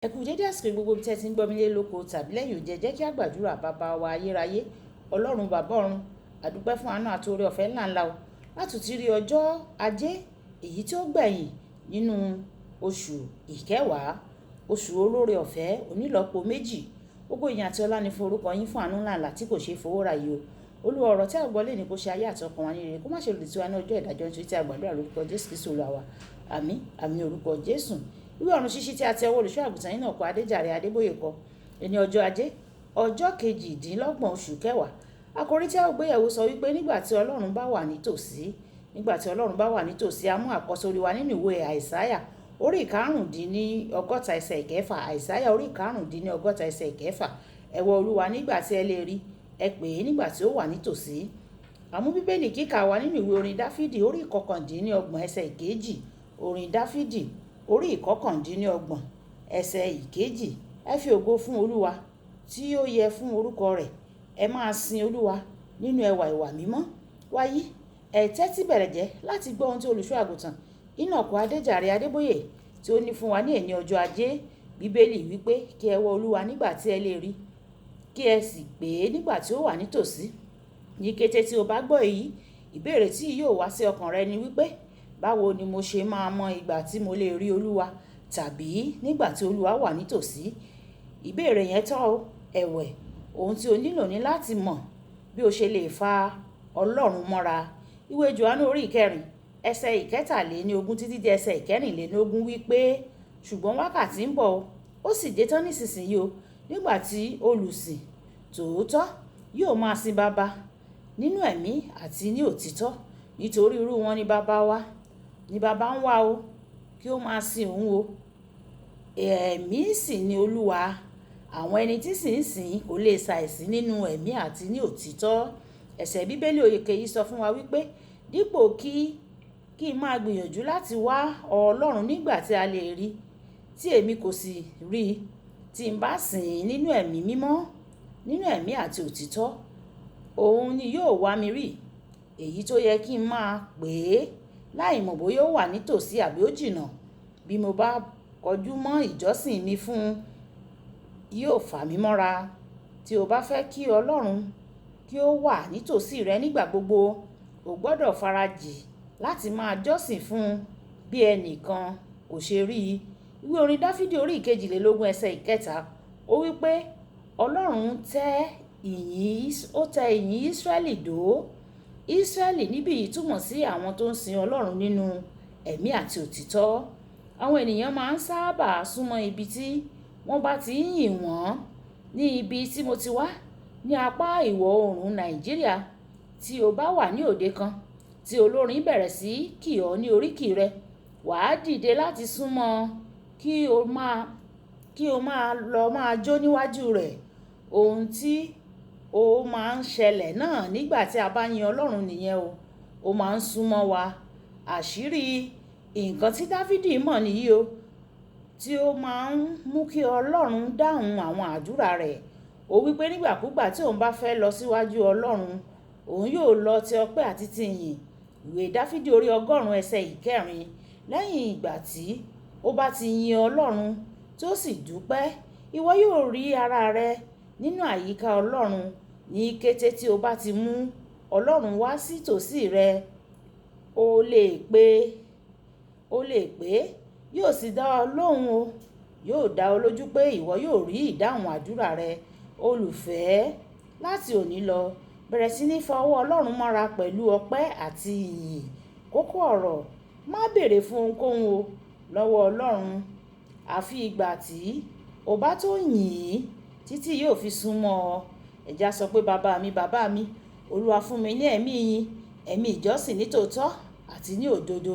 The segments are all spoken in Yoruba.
Ẹ kú dédé àsìkò gbogbo ibi tí ẹ ti ń gbọ́ mi lé lóko tàbí lẹ́yìn òde. Jẹ́ kí a gbàdúrà. Bàbá wa ayérayé, Ọlọ́run bàbá ọ̀run, àdúpẹ́ fún àánú àti oore ọ̀fẹ́ ńláńlá o. Láti ti rí ọjọ́ ajé èyí tí ó gbẹ̀yìn nínú oṣù ìkẹwàá, oṣù olóore ọ̀fẹ́ onílọ́po méjì. Gbogbo ìyìn àti ọlá ni fún orúkọ yín fún àánú ńláńlá tí kò ṣe é fowó ra yìí o. Olúwa, ọ̀rọ̀ tí a gbọ́ lé ní kó ṣe ayé àti ọkàn wa ní rere, kó má ṣe lòdì sí wa ní ọjọ́ ìdájọ́, nítorí tí a gbàdúrà lórúkọ Jésù Kristi Olúwa wa. Àmín, àmín, orúkọ Jésù. Ìwé ọ̀run ṣíṣí tí a ti ọwọ́ olùṣọ́ àgùntàn yín náà kọ, Adéjàre Adébóyè kọ ní ọjọ́ ajé, ọjọ́ 28 oṣù kẹwàá. Àkòrí tí a ó gbéyẹ̀wò sọ wípé nígbà tí Ọlọ́run bá wà nítòsí, nígbà tí Ọlọ́run bá wà nítòsí. A mú àkọ́sórí wa nínú ìwé Àìsáyà orí 65 ẹsẹ̀ 6. Àìsáyà orí 65 ẹsẹ̀ 6. Ẹ wá Olúwa nígbà tí ẹ lè rí, ẹ pè é nígbà tí ó wà nítòsí. A mú Bíbélì kíkà wa nínú ìwé orin Dáfídì orí 29 ẹsẹ̀ 2. Orin Dáfídì orí 29 ẹsẹ̀ 2. Ẹ fi ògo fún Olúwa tí ó yẹ fún orúkọ rẹ̀. Ẹ máa sin Olúwa nínú ẹwà ìwà mímọ́. Wáyí, ẹ tẹ́tí bẹ̀lẹ̀jẹ́ láti gbọ́ ohun tí olùṣọ́ àgùntàn Enoch Adéjàre Adébóyè tí ó ní fún wa ní èní ọjọ́ ajé. Bíbélì wípé kí ẹ wá Olúwa nígbà tí ẹ lè rí, kí ẹ sì pè é nígbà tí ó wà nítòsí. Ní kété tí o bá gbọ́ èyí, ìbéèrè tí yóò wá sí ọkàn rẹ ni wípé, báwo ni mo ṣe máa mọ ìgbà tí mo lè rí Olúwa tàbí nígbà tí Olúwa wà nítòsí? Ìbéèrè yẹn tọ́ o. Ẹ̀wẹ̀, ohun tí o nílò ní láti mọ̀ bí o ṣe lè fa Ọlọ́run mọ́ra. Ìwé Jòhánù orí 4 ẹsẹ̀ 23 títí di ẹsẹ̀ 24 wípé, ṣùgbọ́n wákàtí ń bọ̀ o, ó sì dé tán nísinsìnyí o, nígbà tí olùsìn tòótọ́ yóò máa sin Baba nínú ẹ̀mí àti ní òtítọ́, nítorí irú wọn ni Baba wa, ni Baba ń wá o, kí ó máa sin òun o. Ẹ̀mí sì ni Olúwa. Àwọn ẹni tí sì ń sìn kò lè ṣàìsí nínú ẹ̀mí àti ní òtítọ́. Ẹsẹ̀ Bíbélì òyìnkè yìí sọ fún wa wípé dípò kí n máa gbìyànjú láti wá Ọlọ́run nígbà tí a lè rí, tí èmi kò sì rí, tí n bá sìn nínú ẹ̀mí mímọ́, nínú ẹ̀mí àti òtítọ́, òun ni yóò wá mi rí. Èyí tó yẹ kí n máa pè é láì mọ̀ bóyá ó wà nítòsí àbí ó jìnnà. Bí mo bá kọjú mọ́ ìjọsìn mi fún un, yóò fà mí mọ́ra. Tí o bá fẹ́ kí Ọlọ́run kí ó wà nítòsí rẹ nígbà gbogbo, o gbọdọ̀ farajì láti máa jọ́sìn fún un bí ẹnìkan kò ṣe rí i. Ìwé orin Dáfídì orí 22 ẹsẹ̀ 3, ó wí pé Ọlọ́run tẹ ìyìn, ó tẹ ìyìn Ísírẹ́lì dó. Ísírẹ́lì níbí yìí túmọ̀ sí àwọn tó ń sin Ọlọ́run nínú ẹ̀mí àti òtítọ́. Àwọn ènìyàn máa ń sábà súnmọ́ ibi tí wọ́n bá ti ń yìn wọ́n. Ní ibi tí mo ti wá, ní apá ìwọ̀ oòrùn Nàìjíríà, tí o bá wà ní òde kan tí olórin bẹ̀rẹ̀ sí kì ọ́ ní oríkì rẹ, wà á dìde láti súnmọ́ kí o máa lọ máa jó níwájú rẹ̀. Ohun tí ó máa ń ṣẹlẹ̀ náà nígbà tí a bá yin Ọlọ́run nìyẹn o. Ó máa ń súnmọ́ wa. Àṣírí nǹkan tí Dáfídì mọ̀ nìyí o, tí ó máa ń mú kí Ọlọ́run dáhùn àwọn àdúrà rẹ̀. Ó wí pé nígbàkúgbà tí òun bá fẹ́ lọ síwájú Ọlọ́run, òun yóò lọ ti ọpẹ́ àti ti ìyìn. Ìwé Dáfídì orí 100 ẹsẹ̀ 4. Lẹ́yìn ìgbà tí ó bá ti yin Ọlọ́run tí ó sì dúpẹ́, ìwọ yóò rí ara rẹ nínú àyíká Ọlọ́run. Ní kété tí o bá ti mú Ọlọ́run wá sí tòsí rẹ, o lè pè, yóò sì dá ọ lóhùn o. Yóò dá ọ lójú pé ìwọ yóò rí ìdáhùn àdúrà rẹ. Olùfẹ́, láti òní lọ, bẹ̀rẹ̀ sí ní fa ọwọ́ Ọlọ́run mọ́ra pẹ̀lú ọpẹ́ àti ìyìn. Kókó ọ̀rọ̀, má bèèrè fún ohunkóhun o lọ́wọ́ Ọlọ́run àfi ìgbà tí o bá tó yìn ín títí yóò fi súnmọ́ ọ. Ẹ jẹ́ á sọ pé, bàbá mi, bàbá mi, Olúwa fún mi ní ẹ̀mí ìyìn, ẹ̀mí ìjọsìn ní tòótọ́ àti ní òdodo.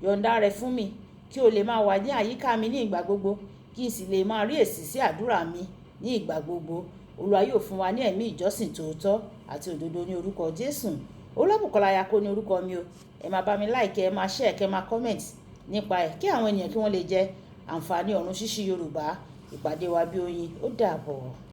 Yọ̀ǹda rẹ̀ fún mi kí o lè máa wà ní àyíká mi ní ìgbà gbogbo, kí n sì lè máa rí èsì sí àdúrà mi ní ìgbà gbogbo. Olúwa yóò fún wa ní ẹ̀mí ìjọsìn tòótọ́ àti òdodo ní orúkọ Jésù. Olúwabùkọ́lá Ayako ní orúkọ mi o. Ẹ máa bá mi like, ẹ máa share, kẹ máa comment nípa ẹ̀ kí àwọn ènìyàn kí wọ́n lè jẹ àǹfààní ọ̀run ṣíṣí Yorùbá. Ìpàdé wa bí oyin. Ó dàbọ̀.